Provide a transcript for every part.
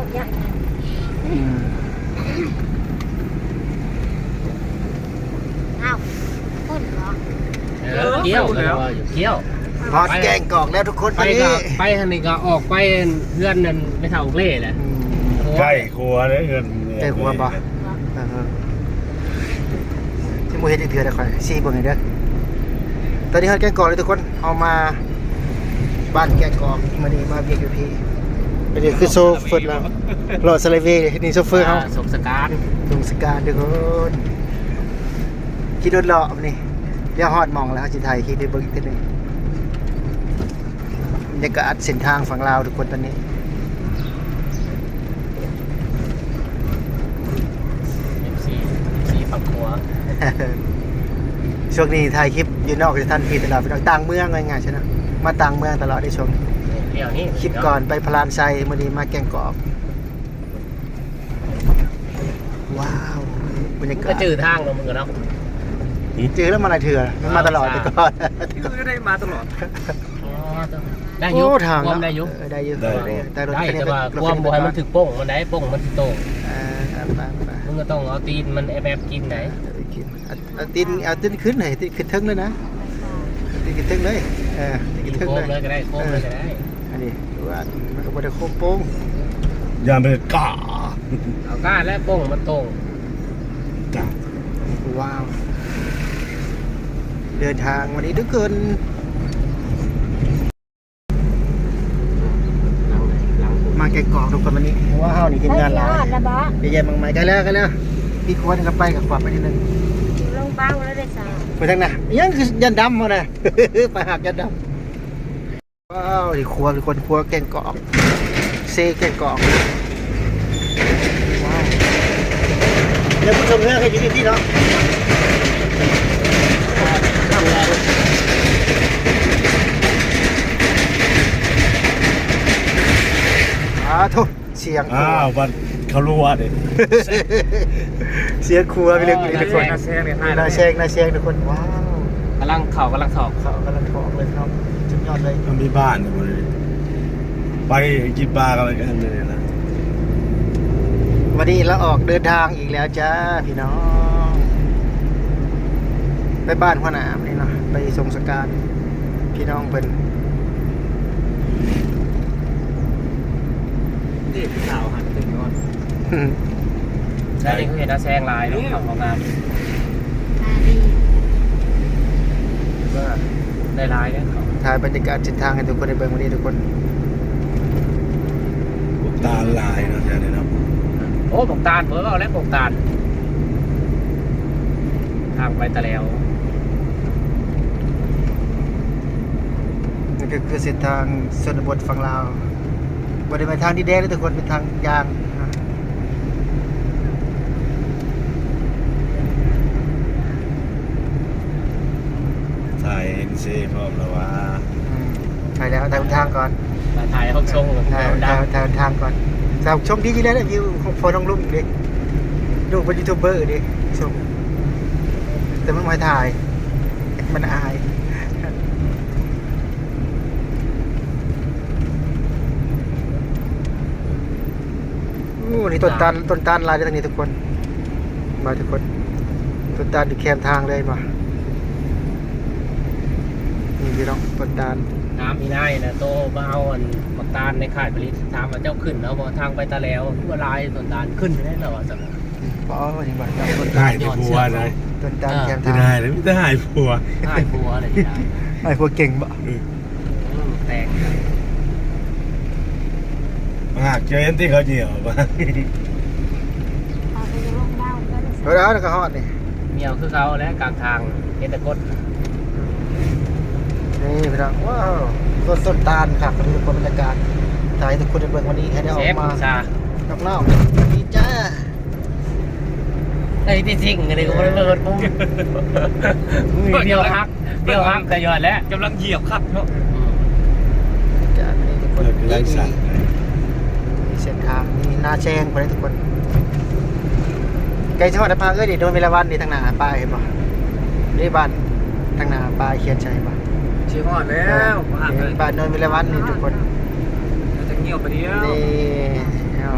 ອືມ ອ້າວ ພຸ້ນເນາະ ເອີ ກ້ຽວ ພຸ້ນແລ້ວ ວ່າຢູ່ກ້ຽວ ຮອດແກ້ງກອກແລ້ວທຸກຄົນ ໄປ ຕອນນີ້ ກໍໄປຫັ້ນນີ້ກໍອອກໄປເຮືອນນັ້ນ ແມ່ເຖົ້າເລແຫຼະ ອືມ ໂອ້ຍ ໃກ້ຂົວເດ້ ເຮືອນ ໃກ້ຂົວບໍ່? ເອີ ຊິບໍ່ເຮັດຈັກເທື່ອເດີ້ ຂ້ອຍຊີ້ເບິ່ງໃຫ້ເດີ້ ຕອນນີ້ຮອດແກ້ງກອກແລ້ວທຸກຄົນ ເຮົາມາບ້ານແກ້ງກອກ ມື້ນີ້ມາວຽກຢູ່ພີ້ ອັນນີ້ຄືໂຊເຟີເຮົາ ເລາະສະໄລເວ ນີ້ໂຊເຟີເຮົາ ອ່າ ສົງສະການ ສົງສະການທຸກຄົນ ຂີ່ລົດເລາະມື້ນີ້ ດຽວຮອດໝ່ອງແລ້ວ ເຮົາຊິຖ່າຍຄລິບໃຫ້ເບິ່ງອີກເທື່ອໜຶ່ງ ບັນຍາກາດເສັ້ນທາງຝັ່ງລາວທຸກຄົນຕອນນີ້ ເອັຟຊີ ເອັຟຊີຝັ່ງຂວາ ຊ່ວງນີ້ຖ່າຍຄລິບຢູ່ນອກສະຖານທີ່ຕະຫຼອດ ຕ່າງເມືອງ ວ່າງ່າຍໆຊະເນາະ ມາຕ່າງເມືອງຕະຫຼອດໃນຊ່ວງນີ້ ຄລິບກ່ອນໄປພະລານໄຊ ມື້ນີ້ມາແກ້ງກອກ ວ້າວ ບັນຍາກາດ ກໍຈື່ທາງເນາະ ມຶງກໍເນາະ ຈື່ແລ້ວ ມາຫຼາຍເທື່ອ ມັນມາຕະຫຼອດແຕ່ກ່ອນ ຄືໄດ້ມາຕະຫຼອດ ອໍ ໄດ້ຢູ່ ໂອ້ ທາງ ຄວາມໄດ້ຢູ່ ເອີ ໄດ້ຢູ່ ໄດ້ ແຕ່ລົດ ໄດ້ ແຕ່ວ່າຄວາມບໍ່ໃຫ້ມັນຖືກໂປ້ງມັນໄດ໋ ໂປ້ງມັນຊິໂຕງ ເອີ ໄປໆ ມຶງກໍຕ້ອງເອົາຕີນມັນແອບໆກິນໄດ໋ ເອີ ກິນ ເອົາ ເອົາຕີນ ເອົາຕີນຂຶ້ນ ໃຫ້ຕີນຂຶ້ນເທິງເລີຍນະ ຕີນຂຶ້ນເທິງເລີຍ ເອີ ຕີນຂຶ້ນເທິງເລີຍ ໂຄ້ງເລີຍກໍໄດ້ ໂຄ້ງເລີຍກໍໄດ້ ອັນນີ້ວ່າມັນກໍບໍ່ໄດ້ໂຄ້ງໂປ້ງ ຢ່າໄປກ້າ ເອົາກ້າແລ້ວໂປ້ງມັນໂຕ່ງ ຈ້າ ວ້າວ ເດີນທາງວັນນີ້ທຸກຄົນ ມາແກ້ງກອກທຸກຄົນວັນນີ້ ເພາະວ່າເຮົານີ້ທີມງານຫຼາຍ ຮອດແລ້ວບໍ່? ເຍາະແຍະມາກມາຍ ໃກ້ແລ້ວ ໃກ້ແລ້ວ ອີກຄົນກໍໄປ ກໍຂວາໄປນິດໜຶ່ງ ລົງເບົາແລ້ວເດ້ສາວ ໄປທາງໜ້າ ຍັງຄືຢ້ານດຳຫັ້ນນະ ໄປຫາກຢ້ານດຳ ວ້າວ ນີ້ຄົວ ທຸກຄົນ ຄົວແກ້ງກອກ ເຊແກ້ງກອກ ວ້າວ ແລ້ວຜູ້ຊົມເຮືອນກໍຢູ່ທີ່ນີ້ເນາະ ອາໂທ້ ສຽງ ອ້າວ ບັດເຂົາລົວເດ້ ສຽງຄົວມີເລື່ອງອີກທຸກຄົນ ໜ້າແຊງ ໜ້າແຊງທຸກຄົນ ວ້າວ ກຳລັງເຂົ້າ ກຳລັງຖອກ ເຂົ້າກຳລັງຖອກເລີຍເນາະ ສຸດຍອດເລີຍ ມັນມີບ້ານຢູ່ບໍ່ເດ ໄປກິນປາກັນເລີຍນະ ວັນນີ້ລາອອກເດີນທາງອີກແລ້ວຈ້າ ພີ່ນ້ອງ ໄປບ້ານຫົວໜ້າມື້ນີ້ເນາະ ໄປສົ່ງສະການ ພີ່ນ້ອງເພິ່ນ ນີ້ຜູ້ສາວຫັ້ນເປັນນອນ ໃຊ່ ອັນນີ້ເຂົາເຮັດໜ້າແຊງຫຼາຍເນາະ ເຂົາເອົາງາມ ອ່າ ດີ ວ່າໄດ້ຫຼາຍເດ້ເຂົາ ຖ່າຍບັນຍາກາດເສັ້ນທາງໃຫ້ທຸກຄົນໄດ້ເບິ່ງມື້ນີ້ທຸກຄົນ ບັກຕານຫຼາຍເນາະແຖວນີ້ເນາະ ໂອ້ ບັກຕານ ເພິ່ນເວົ້າແລ້ວ ບັກຕານ ທາງໄປຕະແຫຼວ ນີ້ກໍຄືເສັ້ນທາງຊົນນະບົດຝັ່ງລາວ ບໍ່ໄດ້ແມ່ນທາງດິນແດງເດ້ທຸກຄົນ ເປັນທາງຢ່າງ ຖ່າຍເອັນຊີພ້ອມແລ້ວຫວາ ອືມ ຖ່າຍແລ້ວ ຖ່າຍຫົນທາງກ່ອນ ຖ່າຍ ຖ່າຍຮູບຊົງ ຖ່າຍ ຖ່າຍ ຖ່າຍຫົນທາງກ່ອນ ຖ່າຍຊົງດີຢູ່ແລ້ວ ວິວຂອງພໍ່ນ້ອງລຸງເດ້ ລູກເປັນຢູທູບເບີເດ້ຊົງ ແຕ່ມັນບໍ່ໃຫ້ຖ່າຍ ມັນອາຍ. ໂອ້ ນີ້ຕົ້ນຕານ ຕົ້ນຕານຫຼາຍເດ້ທາງນີ້ທຸກຄົນ ມາທຸກຄົນ ຕົ້ນຕານຢູ່ແຄມທາງເລີຍ ເຫັນບໍ່? ນີ້ພີ່ນ້ອງ ຕົ້ນຕານ ຖາມອີ່ນາຍນະ ໂຕມາເອົາອັນໝາກຕານໃນຄ້າຍຜະລິດ ຖາມວ່າເຈົ້າຂຶ້ນເອົາບໍ່? ທາງໄປຕາແຫຼວຄືວ່າຫຼາຍຕົ້ນຕານ ຂຶ້ນໄດ້ແລ້ວວ່າຊັ້ນ ບໍ່ ນີ້ບໍ່ ຕົ້ນຕານ ຍ້ອນເຊືອກ ຕົ້ນຕານແຄມທາງ ມີແຕ່ໃຫ້ຜົວ ໃຫ້ຜົວເລີຍ ໃຫ້ຜົວເກັ່ງບໍ່? ອື ແຕກ ຫາກເຈີອັນທີ່ເຂົາຍ່ຽວ ເອົາແລ້ວກໍຮອດນີ້ ຍ່ຽວຄືເກົ່າແຫຼະ ກາງທາງເຮັດແຕ່ກົດ ນີ້ພີ່ນ້ອງ ວ້າວ ຕົ້ນ ຕົ້ນຕານຄັກ ທຸກຄົນ ບັນຍາກາດ ຖ່າຍໃຫ້ທຸກຄົນໄດ້ເບິ່ງ ວັນນີ້ໃຫ້ໄດ້ອອກມາ ນອກໆ ດີຈ້າ. ໄດ້ທີ່ຈິງອັນນີ້ກໍບໍ່ໄດ້ເປີດປຸ້ມ ດຽວຫັກ ດຽວຫັກກໍຍ້ອນແຫຼະ ກຳລັງຢຽບຄັກເນາະ ອືມ ຈາກນີ້ທຸກຄົນ ມີເສັ້ນທາງ ມີໜ້າແຊງພຸ້ນເດ້ທຸກຄົນ ໃກ້ຊິຮອດແລ້ວປ້າເອີຍ ນີ້ ໂດນເວລາວັນນີ້ ທາງໜ້າປ້າຍເຫັນບໍ່? ນີ້ບ້ານທາງໜ້າປ້າຍຂຽນໃສ່ເຫັນບໍ່? ຊິຮອດແລ້ວ ເອີ ບ້ານໂນນວິລະວັນນີ້ທຸກຄົນ ຈະງຽວໄປດຽວ ນີ້ ເອົາ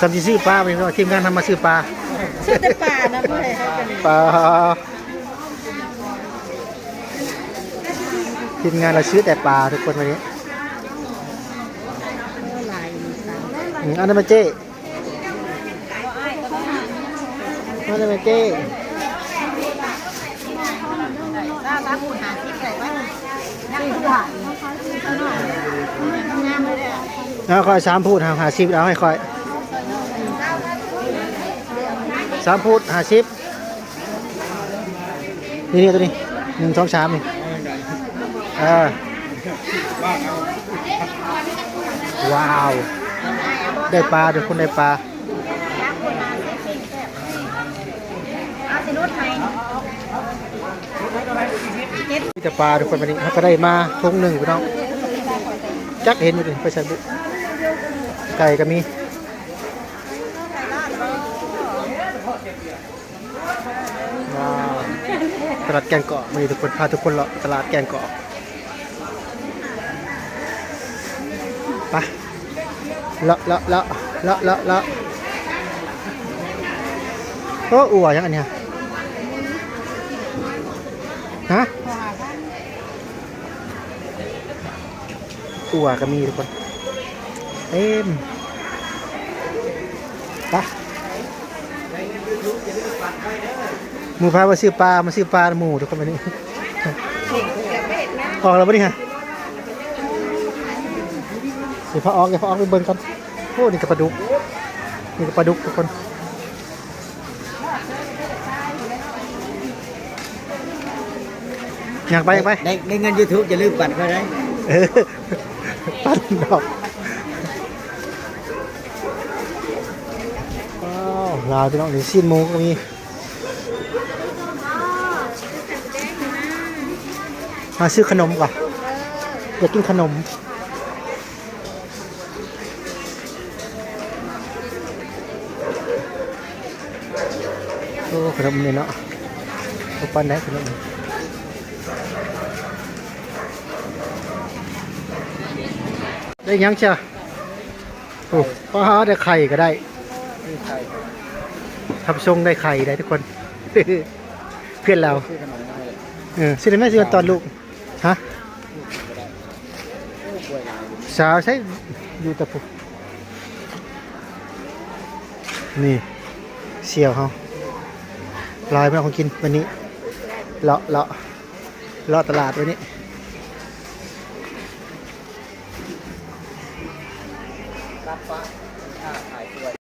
ສ່ຳຊິຊື້ປາໄປເນາະ ທີມງານເຮົາມາຊື້ປາ ຊື້ແຕ່ປານະ ບໍ່ໃຫ້ເຮົາໄປ ປາ ທີມງານເຮົາຊື້ແຕ່ປາທຸກຄົນ ວັນນີ້ ໂອ້ ຫຼາຍຢູ່ ອືມ ອັນນັ້ນມາເຈ້ ມາເລີຍແມ່ເຈ້ ເອົາຂ້ອຍສາມພູດຫ້າສິບ ເອົາໃຫ້ຂ້ອຍສາມພູດຫ້າສິບ ນີ້ໆ ໂຕນີ້ ໜຶ່ງ ສອງ ສາມ ນີ້ ເອີ ວ້າວ ໄດ້ປາ ທຸກຄົນ ໄດ້ປາ ມີແຕ່ປາທຸກຄົນ ບັດນີ້ເຮົາກໍໄດ້ມາຖົງໜຶ່ງພີ່ນ້ອງ ຈັກເຫັນຢູ່ນີ້ໄປໃສບຸ ໄກ່ກໍມີ ວ້າວ ຕະຫຼາດແກ້ງກອກ ມື້ນີ້ທຸກຄົນ ພາທຸກຄົນເລາະຕະຫຼາດແກ້ງກອກ ໄປ ເລາະ ເລາະ ເລາະ ເລາະ ເລາະ ເລາະ ໂອ້ ອົ່ວຫຍັງອັນນີ້ ຮະ? ອົ່ວກໍມີທຸກຄົນ ເຕັມ ໄປ ໝູ່ພາມາຊື້ປາ ມາຊື້ປານຳໝູ່ທຸກຄົນ ບັດນີ້ ອອກແລ້ວບໍ່ນີ້ ຮະ ຊິພາອອກ ຊິພາອອກໄປເບິ່ງກ່ອນ ໂອ້ ນີ້ກໍປາດຸກ ນີ້ກໍປາດຸກທຸກຄົນ ຍ່າງໄປ ຍ່າງໄປ ໄດ້ ໄດ້ເງິນຢູທູບ ຢ່າລືມປັ່ນຂ້ອຍເດີ ເອີ ປັ່ນດອກ ວ້າວ ຫຼາຍພີ່ນ້ອງ ຊີ້ນໝູກໍມີ ມາຊື້ຂະໜົມກ່ອນ ຢາກກິນຂະໜົມ. ໂອ້ ຂະໜົມນີ້ເນາະ ບໍ່ປານໃດຂະໜົມນີ້ ໄດ້ຫຍັງຊະ ໂອ້ ປ້າ ໄດ້ໄຂ່ກໍໄດ້ ມີໄຂ່ ທັບຊົງໄດ້ໄຂ່ໄດ້ທຸກຄົນ ເພື່ອນລາວ ຊື້ຂະໜົມມາໃຫ້ ເອີ ຊື້ໄດ້ໄໝ ຊື້ຕອນລູກ ຮະ ສາວໃຊ້ຢູ່ແຕ່ພຸ້ນ ນີ້ສ່ຽວເຮົາ ຫຼາຍແມ່ນຂອງກິນວັນນີ້ ເລາະ ເລາະ ເລາະຕະຫຼາດວັນນີ້